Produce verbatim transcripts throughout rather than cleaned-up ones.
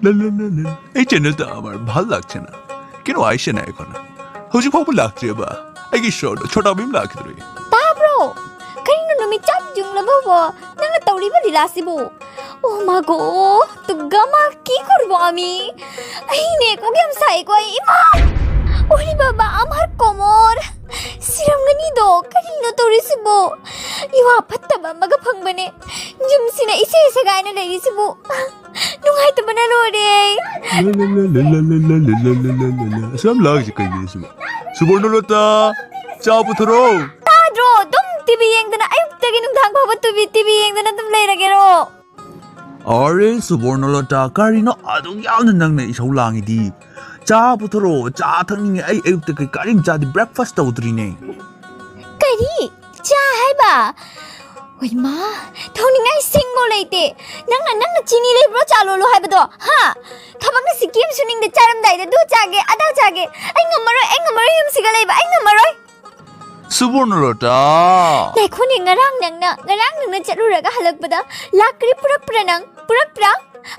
ꯂ, ꯂ, ꯂ, ꯂ꯫ ꯑꯩ ꯆꯦꯅꯦꯜꯗ ꯑꯃꯔ ꯚꯥꯜ ꯂꯥꯛꯁꯦꯅ ꯀꯩꯅꯣ ꯍꯥꯏꯁꯦꯅ ꯑꯩꯈꯣꯏꯅ ꯍꯧꯖꯤꯛ ꯐꯥꯎꯕ ꯂꯥꯛꯇ꯭ꯔꯤꯕ ꯑꯩꯒꯤ ꯁꯣꯔꯗꯣ ꯁꯣꯇꯥ ꯚꯤꯝ ꯂꯥꯛꯈꯤꯗ꯭ꯔꯤ꯫ ꯇꯥꯕ꯭ꯔꯣ? ꯀꯔꯤꯅꯣ ꯅꯨꯃꯤꯠ ꯆꯞ ꯌꯨꯡꯂꯕꯕꯣ? ꯅꯪꯅ ꯇꯧꯔꯤꯕ ꯂꯤꯂꯥꯁꯤꯕꯨ? ꯑꯣ ꯃꯥꯒꯣ, ꯇꯨꯒꯃꯥ ꯀꯤ ꯀꯨꯔꯕꯣ ꯑꯃꯤ? ꯑꯩꯅꯦ ꯀꯣꯛ ꯌꯥꯝ ꯁꯥꯏꯀꯣ ꯑꯩ, ꯏꯃꯥ! ꯑꯣꯔꯤ ꯕꯥꯕꯥ, ꯑꯃꯔ ꯀꯣꯃꯣꯔ꯫ ꯁꯤꯔꯝꯒꯅꯤꯗꯣ, ꯀꯔꯤꯅꯣ ꯇꯧꯔꯤꯁꯤꯕꯣ? ꯏꯋꯥ ꯐꯠꯇꯕ ꯑꯃꯒ ꯐꯪꯕꯅꯦ꯫ ꯌꯨꯝꯁꯤꯅ ꯏꯁꯦ ꯁꯦꯒꯥꯏꯅ ꯂꯩꯔꯤꯁꯤꯕꯨ꯫ ꯅꯨꯡꯉꯥꯏꯇꯕꯅ ꯂꯣꯏꯔꯦ꯫ ꯑꯁꯨꯛ ꯌꯥꯝ ꯂꯥꯡꯉꯤꯁꯦ ꯀꯩꯒꯤꯅꯣ ꯁꯤꯕꯣ? ꯁꯨꯕꯣꯔꯅꯂꯣꯇꯥ, ꯆꯥ ꯄꯨꯊꯣꯔꯛꯑꯣ꯫ ꯇꯥꯗ꯭ꯔꯣ? ꯑꯗꯨꯝ ꯇꯤꯚꯤ ꯌꯦꯡꯗꯅ ꯑꯌꯨꯛꯇꯒꯤ ꯅꯨꯡꯗꯥꯡ ꯐꯥꯎꯕ ꯇꯤꯚꯤ, ꯇꯤꯚꯤ ꯌꯦꯡꯗꯅ ꯑꯗꯨꯝ ꯂꯩꯔꯒꯦꯔꯣ? ꯑꯔꯦ ꯁꯨꯕꯣꯔꯅꯂꯣꯇꯥ, ꯀꯔꯤꯅꯣ ꯑꯗꯨꯛ ꯌꯥꯝꯅ ꯅꯪꯅ ꯏꯁꯧ ꯂꯥꯡꯉꯤꯗꯤ? ꯆꯥ ꯄꯨꯊꯣꯔꯛꯑꯣ, ꯆꯥ ꯊꯛꯅꯤꯡꯉꯦ꯫ ꯑꯩ ꯑꯌꯨꯛꯇ ꯀꯩ ꯀꯔꯤꯝ ꯆꯥꯗꯦ, ꯕ꯭ꯔꯦꯛꯐꯥꯁ ꯇꯧꯗ꯭ꯔꯤꯅꯦ꯫ ꯀꯔꯤ? ꯆꯥ ꯍꯥꯏꯕ? ꯍꯣꯏꯃꯥ, ꯊꯧꯅꯤꯡꯉꯥꯏ ꯁꯤꯡꯕꯧ ꯂꯩꯇꯦ꯫ ꯅꯪꯅ, ꯅꯪꯅ ꯆꯤꯅꯤ ꯂꯩꯕ꯭ꯔꯣ ꯆꯥ ꯂꯣꯜꯂꯣ ꯍꯥꯏꯕꯗꯣ? ꯍꯥ? ꯊꯕꯛꯅ ꯁꯤꯀꯤ ꯑꯃ ꯁꯨꯅꯤꯡꯗꯦ, ꯆꯥꯔꯝꯗꯥꯏꯗ ꯑꯗꯨ ꯆꯥꯒꯦ, ꯑꯗꯥ ꯆꯥꯒꯦ꯫ ꯑꯩ ꯉꯝꯃꯔꯣꯏ, ꯑꯩ ꯉꯝꯃꯔꯣꯏ ꯌꯨꯝꯁꯤꯒ ꯂꯩꯕ, ꯑꯩ ꯉꯝꯃꯔꯣꯏ꯫ ꯁꯨꯕꯣꯔꯅꯂꯣꯇꯥ! ꯉꯥꯏꯈꯣꯅꯦ, ꯉꯔꯥꯡ ꯅꯪꯅ, ꯉꯔꯥꯡ ꯅꯪꯅ ꯆꯠꯂꯨꯔꯒ ꯍꯜꯂꯛꯄꯗ ꯂꯥꯛꯀꯔꯤ ꯄꯨꯔꯛꯄ꯭ꯔꯥ ꯅꯪ? ꯄꯨꯔꯛꯄ꯭ꯔꯥ?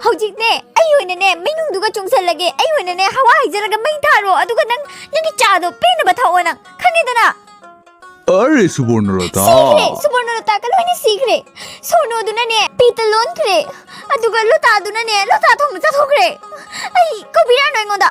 ꯍꯧꯖꯤꯛꯅꯦ, ꯑꯩ ꯑꯣꯏꯅꯅꯦ, ꯃꯩꯅꯨꯡꯗꯨꯒ ꯆꯣꯡꯁꯜꯂꯒꯦ, ꯑꯩ ꯑꯣꯏꯅꯅꯦ, ꯍꯋꯥ ꯍꯩꯖꯤꯜꯂꯒ ꯃꯩ ꯊꯥꯔꯣ, ꯑꯗꯨꯒ ꯅꯪ, ꯅꯪꯒꯤ ꯆꯥꯗꯣ ꯄꯦꯟꯅꯕ ꯊꯛꯑꯣ ꯅꯪ, ꯈꯪꯉꯦꯗꯅ? ꯑꯔꯦ ꯁꯨꯕꯣꯔꯅꯂꯣꯇꯥ! ꯁꯤꯈ꯭ꯔꯦ, ꯁꯨꯕꯣꯔꯅꯂꯣꯇꯥꯒ ꯂꯣꯏꯅ ꯁꯤꯈ꯭ꯔꯦ꯫ ꯁꯣꯔꯅꯣꯗꯨꯅꯅꯦ, ꯄꯤꯇ ꯂꯣꯟꯈ꯭ꯔꯦ, ꯑꯗꯨꯒ ꯂꯣꯇꯥꯗꯨꯅꯅꯦ, ꯂꯣꯇꯥ ꯊꯣꯡꯅ ꯆꯥꯊꯣꯛꯈ꯭ꯔꯦ꯫ ꯑꯩ ꯀꯧꯕꯤꯔꯛꯑꯅꯨ ꯑꯩꯉꯣꯟꯗ꯫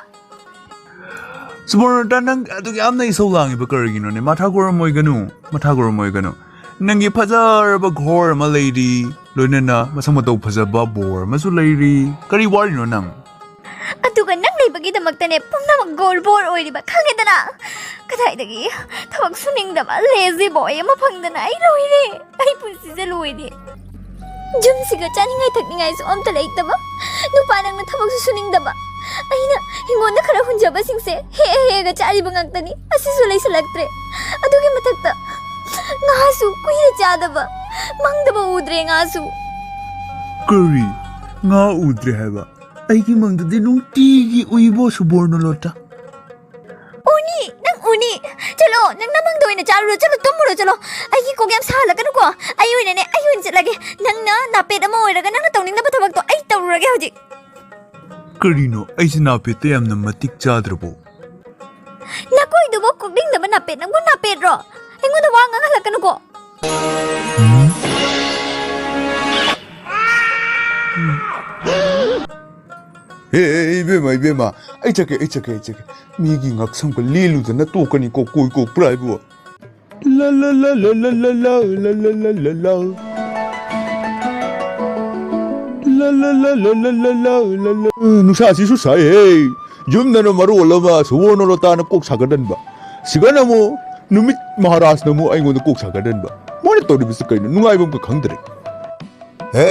ꯁꯨꯕꯣꯔꯅꯂꯣꯇꯥ, ꯅꯪ ꯑꯗꯨꯛ ꯌꯥꯝꯅ ꯏꯁꯧ ꯂꯥꯡꯉꯤꯕ ꯀꯔꯤꯒꯤꯅꯣꯅꯦ? ꯃꯊꯥ ꯒꯣꯔꯝ ꯑꯣꯏꯒꯅꯨ, ꯃꯊꯥ ꯒꯣꯔꯝ ꯑꯣꯏꯒꯅꯨ꯫ ꯅꯪꯒꯤ ꯐꯖꯔꯕ ꯘꯣꯔ ꯑꯃ ꯂꯩꯔꯤ, ꯂꯣꯏꯅꯅ ꯃꯁꯛ ꯃꯇꯧ ꯐꯖꯕ ꯕꯣꯔ ꯑꯃꯁꯨ ꯂꯩꯔꯤ꯫ ꯀꯔꯤ ꯋꯥꯔꯤꯅꯣ ꯅꯪ? ꯑꯗꯨꯒ ꯅꯪ ꯂꯩꯕꯒꯤꯗꯃꯛꯇꯅꯦ ꯄꯨꯝꯅꯃꯛ ꯒꯣꯔ ꯕꯣꯔ ꯑꯣꯏꯔꯤꯕ, ꯈꯪꯉꯦꯗꯅ? ꯀꯗꯥꯏꯗꯒꯤ ꯊꯕꯛ ꯁꯨꯅꯤꯡꯗꯕ ꯂꯦꯖꯤ ꯕꯣꯏ ꯑꯃ ꯐꯪꯗꯅ ꯑꯩ ꯂꯣꯏꯔꯦ꯫ ꯑꯩ ꯄꯨꯟꯁꯤꯁꯦ ꯂꯣꯏꯔꯦ꯫ ꯌꯨꯝꯁꯤꯒ ꯆꯥꯅꯤꯡꯉꯥꯏ ꯊꯛꯅꯤꯡꯉꯥꯏꯁꯨ ꯑꯝꯇ ꯂꯩꯇꯕ, ꯅꯨꯄꯥ ꯅꯪꯅ ꯊꯕꯛꯁꯨ ꯁꯨꯅꯤꯡꯗꯕ, ꯑꯩꯅ ꯍꯤꯡꯒꯣꯜꯗ ꯈꯔ ꯍꯨꯟꯖꯕꯁꯤꯡꯁꯦ ꯍꯦꯛꯑ ꯍꯦꯛꯑꯒ ꯆꯥꯔꯤꯕ ꯉꯥꯛꯇꯅꯤ꯫ ꯑꯁꯤꯁꯨ ꯂꯩꯁꯤꯜꯂꯛꯇ꯭ꯔꯦ꯫ ꯑꯗꯨꯒꯤ ꯃꯊꯛꯇ ꯉꯥꯁꯨ ꯀꯨꯏꯅ ꯆꯥꯗꯕ, ꯃꯪꯗꯕ ꯎꯗ꯭ꯔꯦ ꯉꯥꯁꯨ꯫ ꯀꯔꯤ? ꯉꯥ ꯎꯗ꯭ꯔꯦ ꯍꯥꯏꯕ? ꯑꯩꯒꯤ ꯃꯪꯗꯗꯤ ꯅꯨꯡꯇꯤꯒꯤ ꯎꯏꯕꯣ, ꯁꯨꯕꯣꯔꯅꯂꯣꯇꯥ꯫ ꯎꯅꯤ, ꯅꯪ ꯎꯅꯤ꯫ ꯆꯠꯂꯣ, ꯅꯪ ꯅꯃꯪꯗ ꯑꯣꯏꯅ ꯆꯥꯔꯨꯔꯣ꯫ ꯆꯠꯂꯣ, ꯇꯨꯝꯃꯨꯔꯣ, ꯆꯠꯂꯣ꯫ ꯑꯩꯒꯤ ꯀꯣꯛ ꯌꯥꯝ ꯁꯥꯍꯜꯂꯛꯀꯅꯨꯀꯣ꯫ ꯑꯩ ꯑꯣꯏꯅꯅꯦ, ꯑꯩ ꯑꯣꯏꯅ ꯆꯠꯂꯒꯦ꯫ ꯅꯪꯅ ꯅꯥꯄꯦꯠ ꯑꯃ ꯑꯣꯏꯔꯒ ꯅꯪꯅ ꯇꯧꯅꯤꯡꯗꯕ ꯊꯕꯛꯇꯣ ꯑꯩ ꯇꯧꯔꯨꯔꯒꯦ ꯍꯧꯖꯤꯛ꯫ ꯀꯔꯤꯅꯣ, ꯑꯩꯁꯦ ꯅꯥꯄꯦꯠꯇ ꯌꯥꯝꯅ ꯃꯇꯤꯛ ꯆꯥꯗ꯭ꯔꯕꯣ? ꯅꯀꯣꯏꯗꯨꯕꯨ ꯀꯣꯛꯅꯤꯡꯗꯕ ꯅꯥꯄꯦꯠ, ꯅꯪꯕꯨ ꯅꯥꯄꯦꯠꯔꯣ? ꯑꯩꯉꯣꯟꯗ ꯋꯥ ꯉꯥꯡꯍꯜꯂꯛꯀꯅꯨꯀꯣ꯫ ꯍꯦ, ꯏꯕꯦꯝꯃ, ꯏꯕꯦꯝꯃ, ꯑꯩ ꯆꯠꯀꯦ, ꯑꯩ ꯆꯠꯀꯦ, ꯑꯩ ꯆꯠꯀꯦ꯫ ꯃꯤꯒꯤ ꯉꯛꯁꯝꯒ ꯂꯦꯜꯂꯨꯗꯅ ꯇꯣꯛꯀꯅꯤꯀꯣ, ꯀꯣꯏ ꯀꯣꯛꯄ꯭ꯔꯥ ꯍꯥꯏꯕꯨ? ꯂ ꯂ ꯂ ꯂ ꯂ ꯂ ꯂ ꯂ ꯂ ꯂ ꯂ ꯂ꯫ ꯂ ꯂ ꯂ ꯂ ꯂ ꯂ ꯂ ꯂ ꯂ꯫ ꯅꯨꯡꯁꯥꯁꯤꯁꯨ ꯁꯥꯏꯍꯦ꯫ ꯌꯨꯝꯗꯅ ꯃꯔꯣꯜ ꯑꯃ ꯁꯨꯋꯔꯅꯂꯇꯥꯅ ꯀꯣꯛ ꯁꯥꯒꯠꯍꯟꯕ꯫ ꯁꯤꯒꯅ ꯑꯃꯨꯛ ꯅꯨꯃꯤꯠ ꯃꯍꯥꯔꯥꯖꯅ ꯑꯃꯨꯛ ꯑꯩꯉꯣꯟꯗ ꯀꯣꯛ ꯁꯥꯒꯠꯍꯟꯕ꯫ ꯃꯣꯏꯅ ꯇꯧꯔꯤꯕꯁꯤ ꯀꯩꯅꯣ? ꯅꯨꯡꯉꯥꯏꯕ ꯑꯃꯒ ꯈꯪꯗ꯭ꯔꯦ꯫ ꯍꯦ,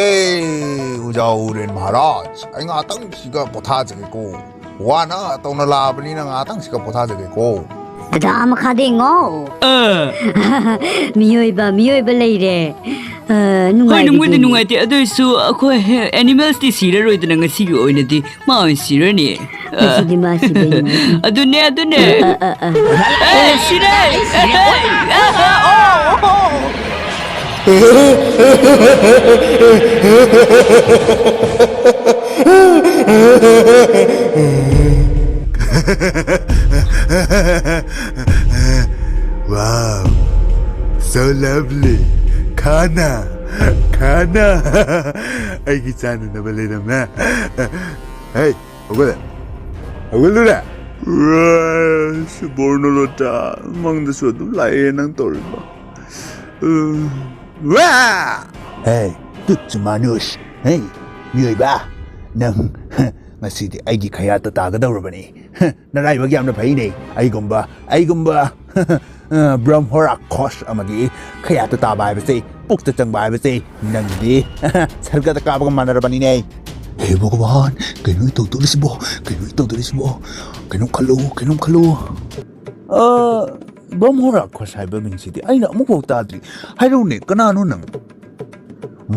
ꯑꯣꯖꯥ ꯎꯔꯦꯟ ꯃꯍꯥꯔꯥꯖ, ꯑꯩ ꯉꯥꯛꯇꯪ ꯁꯤꯒ ꯄꯣꯊꯥꯖꯒꯦꯀꯣ꯫ ꯋꯥꯅ ꯇꯧꯅ ꯂꯥꯛꯑꯕꯅꯤꯅ ꯉꯥꯛꯇꯪ ꯁꯤꯒ ꯄꯣꯊꯥꯖꯒꯦꯀꯣ꯫ ꯑꯗꯥ ꯃꯈꯥꯗ ꯌꯦꯡꯉꯣ꯫ ꯑ꯫ ꯃꯤꯑꯣꯏꯕ, ꯃꯤꯑꯣꯏꯕ ꯂꯩꯔꯦ꯫ ꯑ, ꯍꯣꯏ, ꯅꯨꯡꯉꯥꯏꯕꯤꯗꯦꯅꯦ꯫ ꯅꯨꯡꯕꯨꯗꯤ ꯅꯨꯡꯉꯥꯏꯇꯦ, ꯑꯗꯨ ꯑꯣꯏꯔꯁꯨ ꯑꯩꯈꯣꯏ, ꯍꯦ, animals ꯇꯤ ꯁꯤꯔꯔꯣꯏꯗꯅ ꯉꯁꯤꯒꯤ ꯑꯣꯏꯅꯗꯤ꯫ ꯃꯥ ꯑꯣꯏꯅ ꯁꯤꯔꯅꯤ꯫ ꯑ꯫ ꯉꯁꯤꯗꯤ ꯃꯥ ꯁꯤꯗꯣꯏꯅꯦ꯫ ꯑꯗꯨꯅꯦ, ꯑꯗꯨꯅꯦ꯫ ꯑ, ꯑ, ꯑ, ꯑ꯫ ꯑꯦ, ꯁꯤꯔꯦ! ꯑꯦ, ꯑ, ꯑ, ꯑꯣ, ꯑꯣ꯫ Wow, so lovely. ꯈꯥꯅꯥ, ꯈꯥꯅꯥ꯫ ꯑꯩꯒꯤ ꯆꯥꯅꯅꯕ ꯂꯩꯔꯝꯃꯦ꯫ ꯍꯦ, ꯍꯧꯒꯠꯂꯦ꯫ ꯍꯧꯒꯠꯂꯨꯔꯦ꯫ ꯁꯨꯕꯣꯔꯅꯂꯣꯇꯥ, ꯃꯪꯗꯁꯨ ꯑꯗꯨꯝ ꯂꯥꯛꯑꯦ ꯅꯪ ꯇꯧꯔꯤꯕ꯫ ꯎꯝ, ꯋꯥ! ꯍꯦ, ꯇꯨꯠꯁꯨ ꯃꯥꯅꯨꯁ꯫ ꯍꯦ, ꯃꯤꯑꯣꯏꯕ, ꯅꯪ ꯉꯁꯤꯗꯤ ꯑꯩꯒꯤ ꯈꯌꯥꯠꯇ ꯇꯥꯒꯗꯧꯔꯕꯅꯤ꯫ ꯅꯔꯥꯏꯕꯛ ꯌꯥꯝꯅ ꯐꯩꯅꯦ꯫ ꯑꯩꯒꯨꯝꯕ, ꯑꯩꯒꯨꯝꯕ, ꯑ, ꯕ꯭ꯔꯍ꯭ꯃ ꯔꯥꯈꯣꯁ ꯑꯃꯒꯤ ꯈꯌꯥꯠꯇ ꯇꯥꯕ ꯍꯥꯏꯕꯁꯦ, ꯄꯨꯛꯇ ꯆꯪꯕ ꯍꯥꯏꯕꯁꯦ, ꯅꯪꯗꯤ ꯁꯔꯒꯗ ꯀꯥꯕꯒ ꯃꯥꯟꯅꯔꯕꯅꯤꯅꯦ꯫ ꯍꯦ ꯚꯒꯋꯥꯟ, ꯀꯩꯅꯣ ꯑꯩ ꯇꯧꯗꯣꯔꯤꯁꯤꯕꯣ? ꯀꯩꯅꯣ ꯑꯩ ꯇꯧꯗꯣꯔꯤꯁꯤꯕꯣ? ꯀꯩꯅꯣꯝ ꯈꯜꯂꯨ, ꯀꯩꯅꯣꯝ ꯈꯜꯂꯨ꯫ ꯑ, ꯕ꯭ꯔꯍ꯭ꯃ ꯔꯥꯈꯣꯁ ꯍꯥꯏꯕ ꯃꯤꯡꯁꯤꯗꯤ ꯑꯩꯅ ꯑꯃꯨꯛꯐꯥꯎ ꯇꯥꯗ꯭ꯔꯤ꯫ ꯍꯥꯏꯔꯛꯎꯅꯦ, ꯀꯅꯥꯅꯣ ꯅꯪ?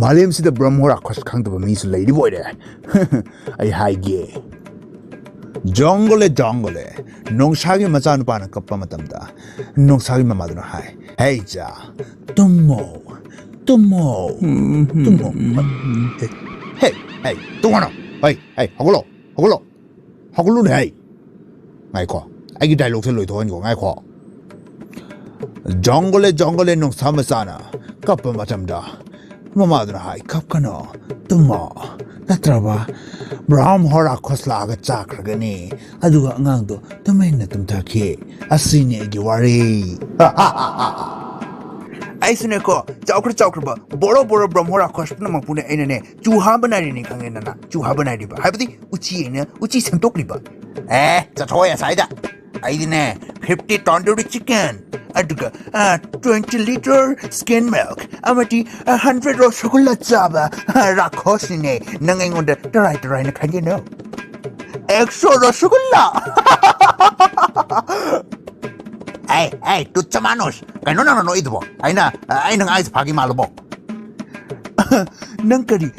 ꯃꯥꯂꯦꯝꯁꯤꯗ ꯕ꯭ꯔꯍ꯭ꯃ ꯔꯥꯈꯣꯁ ꯈꯪꯗꯕ ꯃꯤꯁꯨ ꯂꯩꯔꯤꯕ ꯑꯣꯏꯔꯦ꯫ ꯑꯩ ꯍꯥꯏꯒꯦ꯫ ꯖꯣꯡꯒꯣꯂꯦ, ꯖꯣꯡꯒꯣꯂꯦ꯫ ꯅꯣꯡꯁꯥꯒꯤ ꯃꯆꯥꯅꯨꯄꯥꯅ ꯀꯞꯄ ꯃꯇꯝꯗ ꯅꯣꯡꯁꯥꯒꯤ ꯃꯃꯥꯗꯨꯅ ꯍꯥꯏ, "ꯍꯦ ꯏꯆꯥ, ꯇꯨꯝꯃꯣ, ꯇꯨꯝꯃꯣ, ꯎꯝ, ꯇꯨꯝꯃꯣ꯫ ꯎꯝ, ꯎꯝ꯫ ꯍꯦ, ꯍꯦ, ꯍꯦ, ꯇꯨꯝꯒꯅꯨ꯫ ꯍꯦ, ꯍꯦ, ꯍꯧꯒꯠꯂꯣ꯫ ꯍꯧꯒꯠꯂꯣ꯫ ꯍꯧꯒꯠꯂꯨꯅꯦ ꯍꯩ꯫ ꯉꯥꯏꯈꯣ꯫ ꯑꯩꯒꯤ ꯗꯥꯏꯂꯣꯛꯁꯦ ꯂꯣꯏꯊꯣꯛꯍꯟꯈꯣ꯫ ꯉꯥꯏꯈꯣ꯫ ꯖꯪꯒꯜ ꯖꯪꯒꯜ ꯅꯣꯡꯁꯥ ꯃꯆꯥꯅ ꯀꯞꯄ ꯃꯇꯝꯗ ꯃꯃꯥꯗꯨꯅ ꯍꯥꯏ, "ꯀꯞꯀꯅꯣ, ꯇꯨꯝꯃꯣ, ꯅꯠꯇ꯭ꯔꯕ ꯕ꯭ꯔꯥꯝ ꯍꯣꯔꯥꯈꯣꯁ ꯂꯥꯛꯑꯒ ꯆꯥꯈ꯭ꯔꯒꯅꯤ"꯫ ꯑꯗꯨꯒ ꯑꯉꯥꯡꯗꯣ ꯇꯨꯃꯤꯟꯅ ꯇꯨꯝꯊꯈꯤ꯫ ꯑꯁꯤꯅꯤ ꯑꯩꯒꯤ ꯋꯥꯔꯤ꯫ ꯑꯩꯁꯨꯅꯦꯀꯣ, ꯆꯥꯎꯈ꯭ꯔ ꯆꯥꯎꯈ꯭ꯔꯕ ꯕꯣꯔꯣ ꯕꯣꯔꯣ ꯕ꯭ꯔꯥꯝ ꯍꯣꯔꯥꯈꯣꯁ ꯄꯨꯝꯅꯃꯛꯄꯨꯅꯦ ꯑꯩꯅꯅꯦ ꯆꯨ ꯍꯥꯕ ꯅꯥꯏꯔꯤꯅꯤ ꯈꯪꯉꯦ ꯅꯅ꯫ ꯆꯨ ꯍꯥꯕ ꯅꯥꯏꯔꯤꯕ ꯍꯥꯏꯕꯗꯤ ꯎꯆꯤ ꯑꯩꯅ ꯎꯆꯤ ꯁꯦꯝꯗꯣꯛꯂꯤꯕ꯫ ꯑꯦ, ꯆꯠꯊꯣꯛꯑꯣ ꯑꯁ꯭ꯋꯥꯏꯗ꯫ ꯑꯩꯗꯤꯅꯦ, ꯐꯤꯐꯇꯤ ꯇꯥꯎꯟꯗꯔꯤ ꯆꯤꯀꯟ, ꯑꯗꯨꯒ, ꯑ, ꯇ꯭ꯋꯦꯟꯇꯤ ꯂꯤꯇꯔ ꯁ꯭ꯀꯤꯝ ꯃꯤꯜꯛ, ꯑꯃꯗꯤ, ꯑ, ꯍꯟꯗ꯭ꯔꯦꯠ ꯔꯣꯁꯒꯨꯜꯂꯥ ꯆꯥꯕ, ꯑ, ꯔꯥꯈꯣꯁꯅꯤꯅꯦ꯫ ꯅꯪ ꯑꯩꯉꯣꯟꯗ ꯇꯔꯥꯏ ꯇꯔꯥꯏꯅ ꯈꯟꯒꯅꯨ꯫ ꯑꯦꯛꯁꯣ ꯔꯣꯁꯒꯨꯜꯂꯥ! ꯑꯦ, ꯑꯦ, ꯇꯨꯠꯁ ꯃꯥꯅꯨꯁ, ꯀꯩꯅꯣ ꯅꯪꯅ ꯅꯣꯛꯏꯗꯨꯕꯣ? ꯑꯩꯅ, ꯑꯩꯅ ꯉꯥꯏꯁꯦ ꯐꯥꯒꯤ ꯃꯥꯜꯂꯕꯣ? ꯅꯪ ꯀꯔꯤ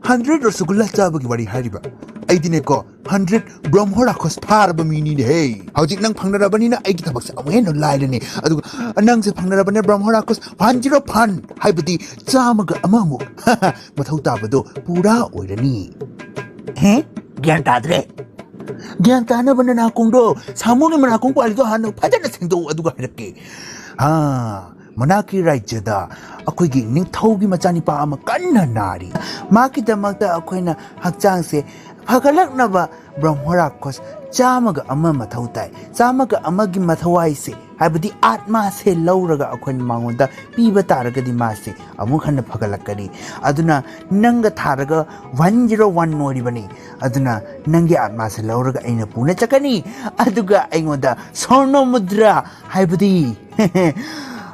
ꯍꯟꯗ꯭ꯔꯦꯠ ꯔꯣꯁꯒꯨꯜꯂꯥ ꯆꯥꯕꯒꯤ ꯋꯥꯔꯤ ꯍꯥꯏꯔꯤꯕ? ꯑꯩꯗꯤꯅꯦꯀꯣ, ꯍꯟꯗ꯭ꯔꯦꯠ ꯕ꯭ꯔꯍ꯭ꯃꯣ ꯔꯥꯈꯣꯁ ꯐꯥꯔꯕ ꯃꯤꯅꯤꯅꯦꯍꯦ꯫ ꯍꯧꯖꯤꯛ ꯅꯪ ꯐꯪꯅꯔꯕꯅꯤꯅ ꯑꯩꯒꯤ ꯊꯕꯛꯁꯦ ꯑꯃꯨꯛ ꯍꯦꯟꯅ ꯂꯥꯏꯔꯅꯤ꯫ ꯑꯗꯨꯒ ꯅꯪꯁꯦ ꯐꯪꯅꯔꯕꯅꯤꯅ ꯕ꯭ꯔꯍ꯭ꯃꯣ ꯔꯥꯈꯣꯁ ꯋꯥꯟ ꯖꯤꯔꯣ ꯐꯟ, ꯍꯥꯏꯕꯗꯤ ꯆꯥꯝꯃꯒ ꯑꯃꯃꯨꯛ ꯃꯊꯧ ꯇꯥꯕꯗꯣ ꯄꯨꯔꯥ ꯑꯣꯏꯔꯅꯤ꯫ ꯍꯦ? ꯒ꯭ꯌꯥꯟ ꯇꯥꯗ꯭ꯔꯦ꯫ ꯒ꯭ꯌꯥꯟ ꯇꯥꯅꯕ ꯅꯅꯥꯀꯣꯡꯗꯣ, ꯁꯥꯃꯨꯒꯤ ꯃꯅꯥꯀꯣꯡ ꯄꯥꯜꯂꯤꯗꯣ ꯍꯥꯟꯅ ꯐꯖꯅ ꯁꯦꯡꯗꯣꯛꯎ, ꯑꯗꯨꯒ ꯍꯥꯏꯔꯛꯀꯦ꯫ ꯍꯥ, ꯃꯅꯥꯛꯀꯤ ꯔꯥꯖ꯭ꯌꯗ ꯑꯩꯈꯣꯏꯒꯤ ꯅꯤꯡꯊꯧꯒꯤ ꯃꯆꯥꯅꯤꯄꯥ ꯑꯃ ꯀꯟꯅ ꯅꯥꯔꯤ꯫ ꯃꯍꯥꯛꯀꯤꯗꯃꯛꯇ ꯑꯩꯈꯣꯏꯅ ꯍꯛꯆꯥꯡꯁꯦ ꯐꯒꯠꯂꯛꯅꯕ ꯕ꯭ꯔꯍ꯭ꯃꯣ ꯔꯥꯈꯣꯁ ꯆꯥꯝꯃꯒ ꯑꯃ ꯃꯊꯧ ꯇꯥꯏ꯫ ꯆꯥꯝꯃꯒ ꯑꯃꯒꯤ ꯃꯊꯧ ꯍꯥꯏꯁꯦ, ꯍꯥꯏꯕꯗꯤ ꯑꯥꯠꯃꯥꯁꯦ ꯂꯧꯔꯒ ꯑꯩꯈꯣꯏꯅ ꯃꯉꯣꯟꯗ ꯄꯤꯕ ꯇꯥꯔꯒꯗꯤ ꯃꯥꯁꯦ ꯑꯃꯨꯛ ꯍꯟꯅ ꯐꯒꯠꯂꯛꯀꯅꯤ꯫ ꯑꯗꯨꯅ ꯅꯪꯒ ꯊꯥꯔꯒ ꯋꯥꯟ ꯖꯤꯔꯣ ꯋꯥꯟ ꯑꯣꯏꯔꯤꯕꯅꯤ꯫ ꯑꯗꯨꯅ ꯅꯪꯒꯤ ꯑꯥꯠꯃꯥꯁꯦ ꯂꯧꯔꯒ ꯑꯩꯅ ꯄꯨꯅ ꯆꯠꯀꯅꯤ꯫ ꯑꯗꯨꯒ ꯑꯩꯉꯣꯟꯗ ꯁꯣꯔꯅꯣ ꯃꯨꯗ꯭ꯔꯥ, ꯍꯥꯏꯕꯗꯤ,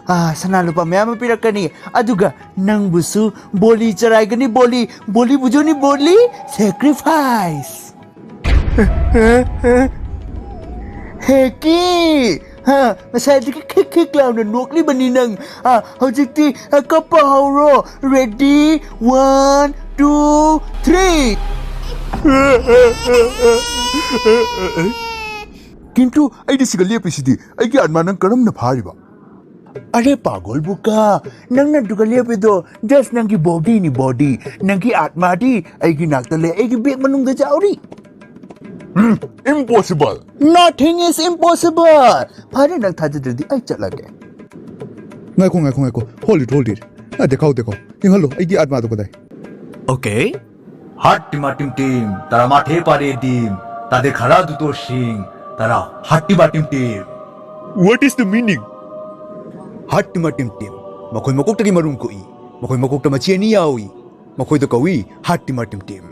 ꯑꯥ, ꯁꯅꯥ ꯂꯨꯄꯥ ꯃꯌꯥꯝ ꯑꯃ ꯄꯤꯔꯛꯀꯅꯤ꯫ ꯑꯗꯨꯒ ꯅꯪꯕꯨꯁꯨ ꯕꯣꯂꯤ ꯆꯔꯥꯏꯒꯅꯤ, ꯕꯣꯂꯤ, ꯕꯣꯂꯤ ꯕꯨꯖꯣꯅꯤ, ꯕꯣꯂꯤ ꯁꯦꯀ꯭ꯔꯤꯐꯥꯏꯁ꯫ ꯍꯦꯀꯤ! ꯍꯥ, ꯉꯁꯥꯏꯗꯒꯤ ꯈꯤꯛ ꯈꯤꯛ ꯂꯥꯎꯅ ꯅꯣꯛꯂꯤꯕꯅꯤ ꯅꯪ꯫ ꯑꯥ, ꯍꯧꯖꯤꯛꯇꯤ, ꯑꯥ, ꯀꯞꯄ ꯍꯧꯔꯣ꯫ Ready? One, two, three. ꯀꯤꯟꯇꯨ, ꯑꯩꯗꯤ ꯁꯤꯒ ꯂꯦꯞꯄꯤꯁꯤꯗꯤ꯫ ꯑꯩꯒꯤ ꯑꯥꯠꯃꯥ ꯅꯪ ꯀꯔꯝꯅ ꯐꯥꯔꯤꯕ? ꯑꯔꯦ ꯄꯥꯒꯜ ꯕꯨꯀꯥ, ꯅꯪꯅ ꯑꯗꯨꯒ ꯂꯦꯞꯄꯤꯗꯣ just ꯅꯪꯒꯤ ꯕꯣꯗꯤꯅꯤ, ꯕꯣꯗꯤ꯫ ꯅꯪꯒꯤ ꯑꯥꯠꯃꯥꯗꯤ ꯑꯩꯒꯤ ꯅꯥꯛꯇ ꯂꯩ, ꯑꯩꯒꯤ ꯕꯦꯛ ꯃꯅꯨꯡꯗ ꯌꯥꯎꯔꯤ꯫ Impossible. Nothing is impossible. ꯐꯔꯦ, ꯅꯪ ꯊꯥꯖꯗ꯭ꯔꯗꯤ ꯑꯩ ꯆꯠꯂꯒꯦ꯫ ꯉꯥꯏꯈꯣ, ꯉꯥꯏꯈꯣ, ꯉꯥꯏꯈꯣ꯫ Hold it, hold it. ꯑ, ꯗꯦꯈꯥꯎ, ꯗꯦꯈꯥꯎ꯫ ꯌꯦꯡꯍꯜꯂꯣ, ꯑꯩꯒꯤ ꯑꯥꯠꯃꯥꯗꯣ ꯀꯗꯥꯏ? Okay. ꯍꯥꯠ ꯇꯤꯃꯥ ꯇꯤꯝ ꯇꯤꯝ, ꯇꯔꯥ ꯃꯥꯊꯦ ꯄꯥꯔꯦ ꯗꯤꯝ, ꯇꯥꯗꯦ ꯈꯔ ꯗꯨꯇꯣ ꯁꯤꯡ, ꯇꯔꯥ ꯍꯥꯠ ꯇꯤꯃꯥ ꯇꯤꯝ ꯇꯤꯝ꯫ What is the meaning? ꯍꯥꯠ ꯇꯤꯃꯥ ꯇꯤꯝ ꯇꯤꯝ꯫ ꯃꯈꯣꯏ ꯃꯀꯣꯛꯇꯒꯤ ꯃꯔꯨꯝ ꯀꯣꯛꯏ꯫ ꯃꯈꯣꯏ ꯃꯀꯣꯛꯇ ꯃꯆꯤ ꯑꯅꯤ ꯌꯥꯎꯏ꯫ ꯃꯈꯣꯏꯗ ꯀꯧꯏ ꯍꯥꯠ ꯇꯤꯃꯥ ꯇꯤꯝ ꯇꯤꯝ꯫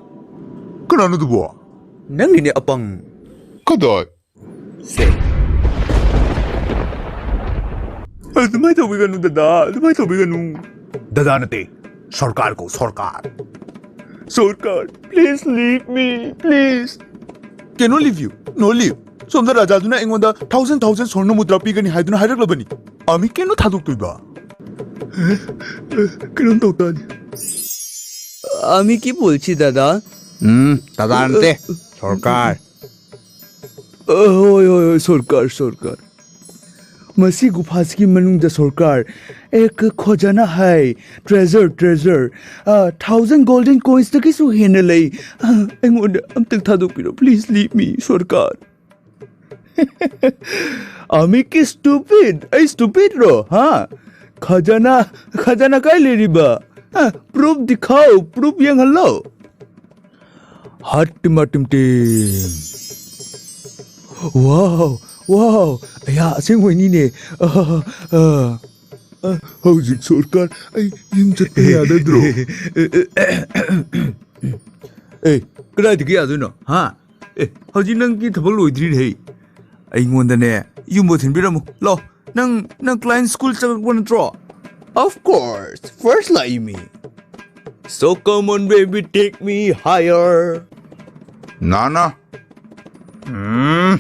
ꯀꯅꯥꯅꯣ ꯑꯗꯨꯕꯣ? ꯅꯪꯅꯤꯅꯦ ꯑꯄꯪ꯫ ꯀꯗꯥꯏ? ꯁꯦ꯫ ꯑꯗꯨꯃꯥꯏꯅ ꯇꯧꯕꯤꯒꯅꯨ ꯗꯗꯥ, ꯑꯗꯨꯃꯥꯏꯅ ꯇꯧꯕꯤꯒꯅꯨ꯫ ꯗꯗꯥ ꯅꯠꯇꯦ, ꯁꯔꯀꯥꯔ ꯀꯧ, ꯁꯔꯀꯥꯔ꯫ ꯁꯔꯀꯥꯔ, please leave me, please. Can no leave you, no leave. ꯁꯣꯝꯗ ꯔꯥꯖꯥꯗꯨꯅ ꯑꯩꯉꯣꯟꯗ thousand thousand ꯁꯣꯔꯅ ꯃꯨꯗ꯭ꯔꯥ ꯄꯤꯒꯅꯤ ꯍꯥꯏꯗꯨꯅ ꯍꯥꯏꯔꯛꯂꯕꯅꯤ꯫ ꯑꯃꯤ ꯀꯩꯅꯣ ꯊꯥꯗꯣꯛꯇꯣꯏꯕ? ꯀꯩꯅꯣꯝ ꯇꯧ ꯇꯥꯅꯤ꯫ আমি কি বলছি দাদা? ꯎꯝ, ꯗꯗꯥ ꯅꯠꯇꯦ, ꯁꯔꯀꯥꯔ꯫ ꯑ, ꯍꯣꯏ, ꯍꯣꯏ, ꯍꯣꯏ, ꯁꯔꯀꯥꯔ, ꯁꯔꯀꯥꯔ꯫ ꯃꯁꯤ ꯒꯨꯐꯥꯁꯤꯒꯤ ꯃꯅꯨꯡꯗ ꯁꯔꯀꯥꯔ, ꯑꯦꯛ ꯈꯣꯖꯥꯅꯥ ꯍꯥꯏ, ꯇ꯭ꯔꯦꯖꯔ, ꯇ꯭ꯔꯦꯖꯔ, ꯑ, thousand golden coinsꯇꯒꯤꯁꯨ ꯍꯦꯟꯅ ꯂꯩ꯫ ꯑ, ꯑꯩꯉꯣꯟꯗ ꯑꯝꯇꯪ ꯊꯥꯗꯣꯛꯄꯤꯔꯣ, please leave me, ꯁꯔꯀꯥꯔ꯫ ꯑꯃꯤ ꯀꯤ stupid? ꯑꯩ stupidꯔꯣ? ꯍꯥ? ꯈꯖꯥꯅꯥ, ꯈꯖꯥꯅꯥ ꯀꯥꯏ ꯂꯩꯔꯤꯕ? ꯍꯥ? Proof ꯗꯤꯈꯥꯎ, proof ꯌꯦꯡꯍꯜꯂꯣ꯫ ꯍꯥꯠ ꯇꯤꯃꯥ ꯇꯤꯝ ꯇꯤꯝ꯫ Wow, wow, ꯑꯌꯥ, ꯑꯁꯦꯡꯕꯩꯅꯤꯅꯦ꯫ ꯑ, ꯑ, ꯑ, ꯍꯧꯖꯤꯛ ꯁꯔꯀꯥꯔ, ꯑꯩ ꯌꯨꯝ ꯆꯠꯄ ꯌꯥꯔꯗ꯭ꯔꯣ? ꯑꯦ, ꯀꯗꯥꯏꯗꯒꯤ ꯌꯥꯗꯣꯏꯅꯣ? ꯍꯥ? ꯑꯦ, ꯍꯧꯖꯤꯛ ꯅꯪꯒꯤ ꯊꯕꯛ ꯂꯣꯏꯗ꯭ꯔꯤꯅꯦ꯫ ꯑꯩꯉꯣꯟꯗꯅꯦ, ꯌꯨꯝꯕꯨ ꯊꯤꯟꯕꯤꯔꯝꯃꯨ꯫ ꯂꯥꯛꯑꯣ, ꯅꯪ, ꯅꯪ client school ꯆꯪꯉꯛꯄ ꯅꯠꯇ꯭ꯔꯣ? Of course, first ꯂꯥꯛꯏꯃꯤ꯫ So come on, baby, take me higher. ꯅꯥꯅꯥ꯫ ꯎꯝ,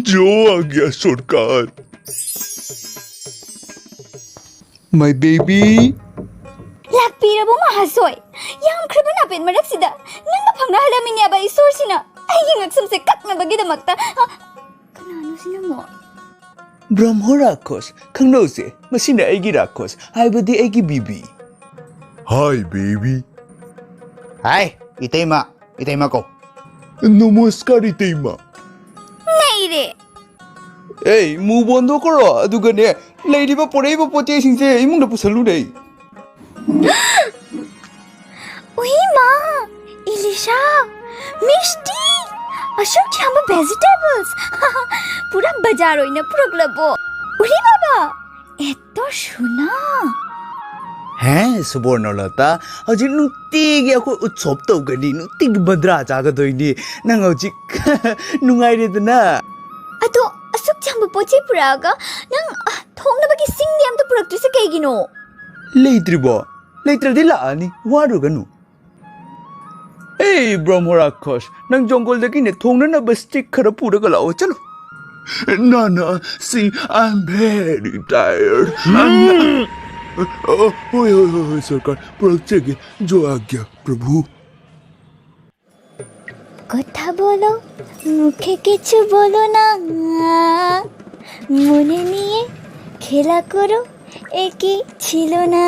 ꯖꯣ ꯑꯥ ꯒꯌꯥ ꯁꯔꯀꯥꯔ꯫ My baby. ꯂꯥꯛꯄꯤꯔꯕꯣ ꯃꯍꯥꯁꯣꯏ? ꯌꯥꯝꯈ꯭ꯔꯕ ꯅꯥꯄꯦꯠ ꯃꯔꯛꯁꯤꯗ ꯅꯪꯒ ꯐꯪꯅꯍꯜꯂꯝꯃꯤꯅꯦꯕ ꯏꯁꯣꯔꯁꯤꯅ ꯑꯩꯒꯤ ꯉꯛꯁꯝꯁꯦ ꯀꯛꯅꯕꯒꯤꯗꯃꯛꯇ꯫ ꯑ, ꯀꯅꯥꯅꯣ ꯁꯤꯅ ꯑꯃꯨꯛ? ꯕ꯭ꯔꯍ꯭ꯃ ꯔꯥꯈꯣꯁ, ꯈꯪꯅꯧꯁꯦ, ꯃꯁꯤꯅ ꯑꯩꯒꯤ ꯔꯥꯈꯣꯁ, ꯍꯥꯏꯕꯗꯤ ꯑꯩꯒꯤ ꯕꯤꯕꯤ꯫ Hi, baby. Hi, ꯏꯇꯩꯃ, ꯏꯇꯩꯃ ꯀꯧ꯫ ꯅꯃꯁꯀꯥꯔ, ꯏꯇꯩꯃ꯫ ꯅꯩꯔꯦ꯫ ꯑꯦ, ꯃꯨ ꯕꯣꯟꯗꯣ ꯀꯧꯔꯣ, ꯑꯗꯨꯒꯅꯦ, ꯂꯩꯔꯤꯕ ꯄꯣꯔꯛꯏꯕ ꯄꯣꯠ ꯆꯩꯁꯤꯡꯁꯦ ꯏꯃꯨꯡꯗ ꯄꯨꯁꯜꯂꯨꯅꯦ꯫ ꯎꯏ ꯃꯥ, ꯏꯂꯤꯁꯥ, ꯃꯤꯁꯇꯤ, ꯑꯁꯨꯛ ꯌꯥꯝꯕ vegetables꯫ ꯄꯨꯔꯥ ꯕꯖꯥꯔ ꯑꯣꯏꯅ ꯄꯨꯔꯛꯂꯕꯣ? ꯎꯔꯤ ꯕꯥꯕꯥ, ꯑꯦꯇꯣ ꯁꯨꯅꯥ꯫ ꯍꯦ, ꯁꯨꯕꯣꯔꯅꯂꯇꯥ, ꯍꯧꯖꯤꯛ ꯅꯨꯡꯇꯤꯒꯤ ꯑꯩꯈꯣꯏ ꯎꯠꯁꯣꯞ ꯇꯧꯒꯅꯤ, ꯅꯨꯡꯇꯤꯒꯤ ꯕꯟꯗ꯭ꯔꯥ ꯆꯥꯒꯗꯣꯏꯅꯤ꯫ ꯅꯪ ꯍꯧꯖꯤꯛ ꯅꯨꯡꯉꯥꯏꯔꯦꯗꯅ꯫ ꯑꯗꯣ ꯑꯁꯨꯛ ꯌꯥꯝꯕ ꯄꯣꯠ ꯆꯩ ꯄꯨꯔꯛꯑꯒ ꯅꯪ, ꯑ, ꯊꯣꯡꯅꯕꯒꯤ ꯁꯤꯡꯗꯤ ꯑꯝꯇ ꯄꯨꯔꯛꯇ꯭ꯔꯤꯁꯦ ꯀꯩꯒꯤꯅꯣ? ꯂꯩꯇ꯭ꯔꯤꯕꯣ? ꯂꯩꯇ꯭ꯔꯗꯤ ꯂꯥꯛꯑꯅꯤ, ꯋꯥꯔꯨꯒꯅꯨ꯫ ꯑꯦ, ꯕ꯭ꯔꯍ꯭ꯃ ꯔꯥꯈꯁ, ꯅꯪ ꯖꯪꯒꯜꯗꯒꯤꯅꯦ ꯊꯣꯡꯅꯅꯕ stick ꯈꯔ ꯄꯨꯔꯒ ꯂꯥꯛꯑꯣ, ꯆꯠꯂꯣ꯫ ꯅꯥꯅꯥ, see, I'm very tired. I'm not- ꯑ, ꯑ, ꯍꯣꯏ, ꯍꯣꯏ, ꯍꯣꯏ, ꯍꯣꯏ, ꯁꯔꯀꯥꯔ, ꯄꯨꯔꯛꯆꯒꯦ꯫ ꯖꯣ ꯑꯥꯒ꯭ꯌꯥ, ꯄ꯭ꯔꯚꯨ꯫ কথা বলো, মুখে কিছু বলো না। মনে নিয়ে খেলা করো, একে ছিল না।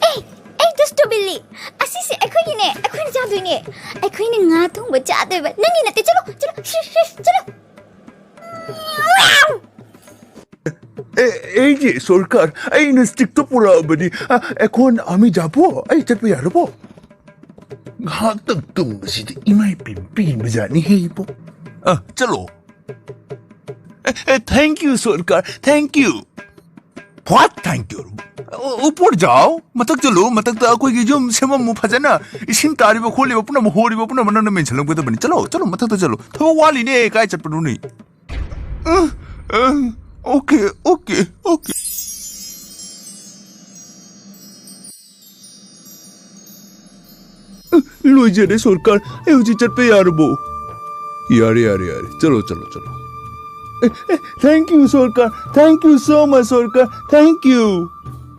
ꯑꯦ, ꯑꯩ ꯗꯨꯁꯇꯨ ꯕꯤꯜꯂꯤ꯫ ꯑꯁꯤꯁꯦ ꯑꯩꯈꯣꯏꯒꯤꯅꯦ, ꯑꯩꯈꯣꯏꯅ ꯆꯥꯗꯣꯏꯅꯦ꯫ ꯑꯩꯈꯣꯏꯅ ꯉꯥ ꯊꯣꯡꯕ ꯆꯥꯗꯣꯏꯕ꯫ ꯅꯪꯒꯤ ꯅꯠꯇꯦ, ꯆꯠꯂꯣ, ꯆꯠꯂꯣ, ꯁꯤꯁ, ꯁꯤꯁ, ꯆꯠꯂꯣ꯫ ꯑꯦ, ꯑꯩꯒꯤ ꯁꯔꯀꯥꯔ, ꯑꯩꯅ stickꯇꯣ ꯄꯨꯔꯛꯑꯕꯅꯤ꯫ ꯑ, ꯑꯩꯈꯣꯏ ꯑꯃꯤ ꯖꯥꯕꯣ? ꯑꯩ ꯆꯠꯄ ꯌꯥꯔꯕꯣ? ꯉꯥꯏꯍꯥꯛꯇꯪ ꯇꯨꯝꯕꯁꯤꯗ ꯏꯃꯥ ꯏꯄꯦꯝ ꯄꯦꯟꯕꯖꯥꯠꯅꯤ ꯍꯦ ꯏꯕꯣ꯫ ꯑ, ꯆꯠꯂꯣ꯫ ꯑꯦ, ꯑꯦ, thank you, ꯁꯔꯀꯥꯔ, thank you꯫ What thank you? ꯎ-, ꯎꯄꯔ ꯖꯥꯎ, ꯃꯊꯛ ꯆꯠꯂꯨ, ꯃꯊꯛꯇ ꯑꯩꯈꯣꯏꯒꯤ ꯌꯨꯝ ꯁꯦꯝꯃꯝꯃꯨ ꯐꯖꯅ, ꯏꯁꯤꯡ ꯇꯥꯔꯤꯕ ꯈꯣꯠꯂꯤꯕ ꯄꯨꯝꯅꯃꯛ, ꯍꯣꯔꯤꯕ ꯄꯨꯝꯅꯃꯛ ꯅꯪꯅ ꯃꯦꯟꯁꯤꯜꯂꯝꯒꯗꯕꯅꯤ꯫ ꯆꯠꯂꯣ, ꯆꯠꯂꯣ, ꯃꯊꯛꯇ ꯆꯠꯂꯣ, ꯊꯕꯛ ꯋꯥꯠꯂꯤꯅꯦ, ꯀꯥꯏ ꯆꯠꯄꯅꯣꯅꯦ? ꯑ, ꯑ, okay, okay, okay. ꯂꯣꯏꯖꯔꯦ ꯁꯔꯀꯥꯔ, ꯑꯩ ꯍꯧꯖꯤꯛ ꯆꯠꯄ ꯌꯥꯔꯕꯣ? ꯌꯥꯔꯦ, ꯌꯥꯔꯦ, ꯌꯥꯔꯦ, ꯆꯠꯂꯣ, ꯆꯠꯂꯣ, ꯆꯠꯂꯣ꯫ ꯑꯦ, ꯑꯦ, thank you ꯁꯔꯀꯥꯔ, thank you so much ꯁꯔꯀꯥꯔ, thank you꯫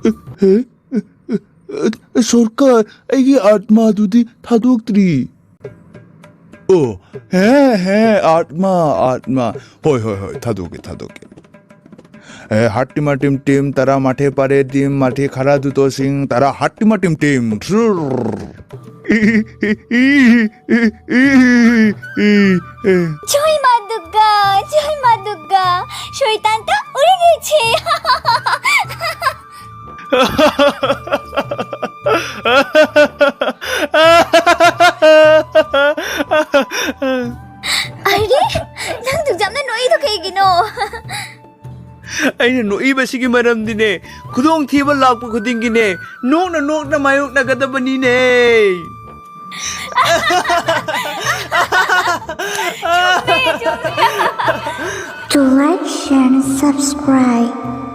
ꯑꯦ, ꯑꯦ, ꯑꯦ, ꯑꯦ, ꯑꯦ, ꯁꯔꯀꯥꯔ, ꯑꯩꯒꯤ ꯑꯥꯠꯃꯥꯗꯨꯗꯤ ꯊꯥꯗꯣꯛꯇ꯭ꯔꯤ꯫ ꯑꯣ, ꯍꯦ, ꯍꯦ, ꯑꯥꯠꯃꯥ, ꯑꯥꯠꯃꯥ꯫ ꯍꯣꯏ, ꯍꯣꯏ, ꯍꯣꯏ, ꯊꯥꯗꯣꯛꯀꯦ, ꯊꯥꯗꯣꯛꯀꯦ꯫ ꯑꯦ, ꯍꯥꯠꯇꯤꯃꯥ ꯇꯤꯝ ꯇꯤꯝ, ꯇꯔꯥ ꯃꯥꯊꯦ ꯄꯥꯔꯦ ꯇꯤꯝ, ꯃꯥꯊꯦ ꯈꯔꯥ ꯗꯨꯇꯣ ꯁꯤꯡ, ꯇꯔꯥ ꯍꯥꯠꯇꯤꯃꯥ ꯇꯤꯝ ꯇꯤꯝ꯫ জয় মা দুর্গা, জয় মা দুর্গা। শয়তানটা উড়ে গেছে। আরে, ꯅꯪ ꯌꯥꯝꯅ ꯅꯣꯛꯏꯗꯣ ꯀꯩꯒꯤꯅꯣ? ꯑꯩꯅ ꯅꯣꯛꯏꯕꯁꯤꯒꯤ ꯃꯔꯝꯗꯤꯅꯦ, ꯈꯨꯗꯣꯡꯊꯤꯕ ꯂꯥꯛꯄ ꯈꯨꯗꯤꯡꯒꯤꯅꯦ, ꯅꯣꯛꯅ ꯅꯣꯛꯅ ꯃꯥꯌꯣꯛꯅꯒꯗꯕꯅꯤꯅꯦ꯫ To like, share, and subscribe.